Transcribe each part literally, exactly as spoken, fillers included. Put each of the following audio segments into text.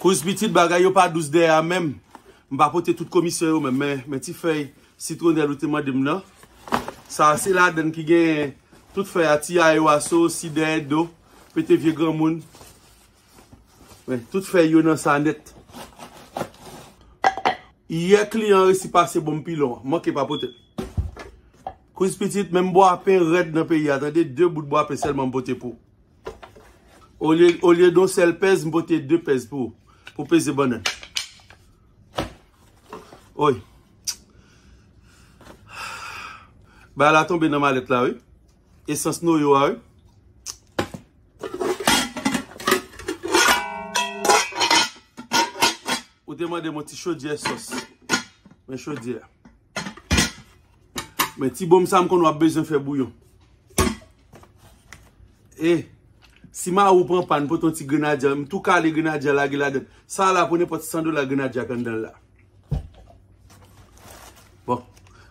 Kouz pitit, bagay yo pa dous dèyè a menm. M pa pote tout komisyon yo menm, men, men ti fèy sitwonèl ou te mande m nan. Sa a se ladann ki gen tout fèy a, ti ayo aso, sidè, do, pete vye granmoun. Men, tout fèy yo nan sa nèt. Yè kliyan resi pase bon m pilon an. Manke pa pote l. Kouz pitit, menm bwapen rèd nan peyi a, tande, de bout bwapen sèlman m pote pou ou. Olye, olye de yon sèl pèz, m pote de pèz pou ou, pou peze bannann. Oy. Bagay la tonbe nan malèt la, wi. Esans noyo a, wi. Ou te mande m yon ti chodyè sòs. Men chodyè a. Men ti bonm sa m konn w ap bezwen fè bouyon. E, si mawou pran pàn, pote yon ti grenadya, m tou kale grenadya lage ladann. Sa la pou nenpòt san dola grenadya k anndan l la. Bon,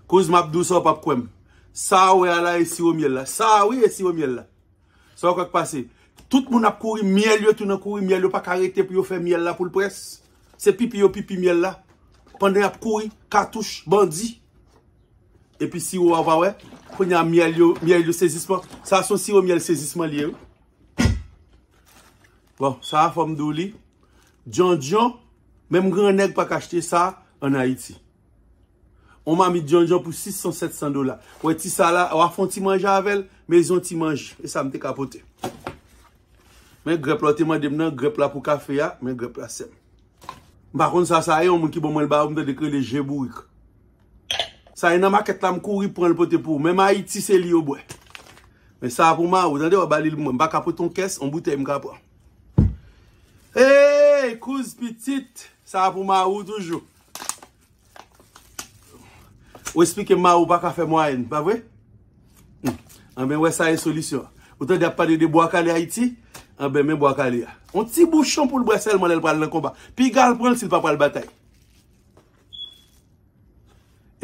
kouz m ap di w sa w p ap kwè m. Sa w wè a la e siwo myèl la. Sa wi e siwo myèl la. Sa w kwè k pase? Tout moun ap kouri myèl, yo tou nan kouri myèl, yo pa ka rete pou yo fè myèl la pou l près. Se pipi yo pipi myèl la. Pandan y ap kouri, katouch, bandi. Epi siwo a w pa wè. Kounye a myèl yo, myèl yo sezisman. Sa se yon siwo myèl sezisman li ye, wi. Bon, sa a fò m di w li. Djondjon, menm gran nèg pa ka achte sa ann Ayiti. On mamit djondjon pou sis san, sèt san dola. Wè ti sa la, w a fè on ti manje avè l, mezon ti manje. E sa m te ka pote. Men grèp la w te mande m nan, grèp la pou kafe a, men grèp la sè m. M pa konn sa sa ye, yon moun ki ban mwen l ba ou, m tande k rele je bourik. Sa ye nan makèt la, m kouri pran l pote pou ou. Menm Ayiti, se li yo bwè. Men sa a pou mawou, tande, w a ba li l pou mwen. M pa ka pote yon kès, yon boutèy m ka pran. Hey, kouz pitit, sa a pou mawou toujou. Ou esplike m mawou pa ka fè mwayèn, pa vre? Hmm. Anben, wè sa e solisyon. Ou tande ap pale de bwa kale Ayiti? Anben, men bwa kale a. On ti bouchon pou l bwè sèlman lè l pral nan konba. Piga l pran l si l pa pral batay.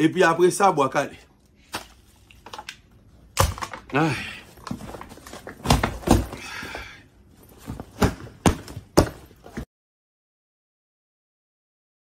Epi apre sa, bwa kale. Ay.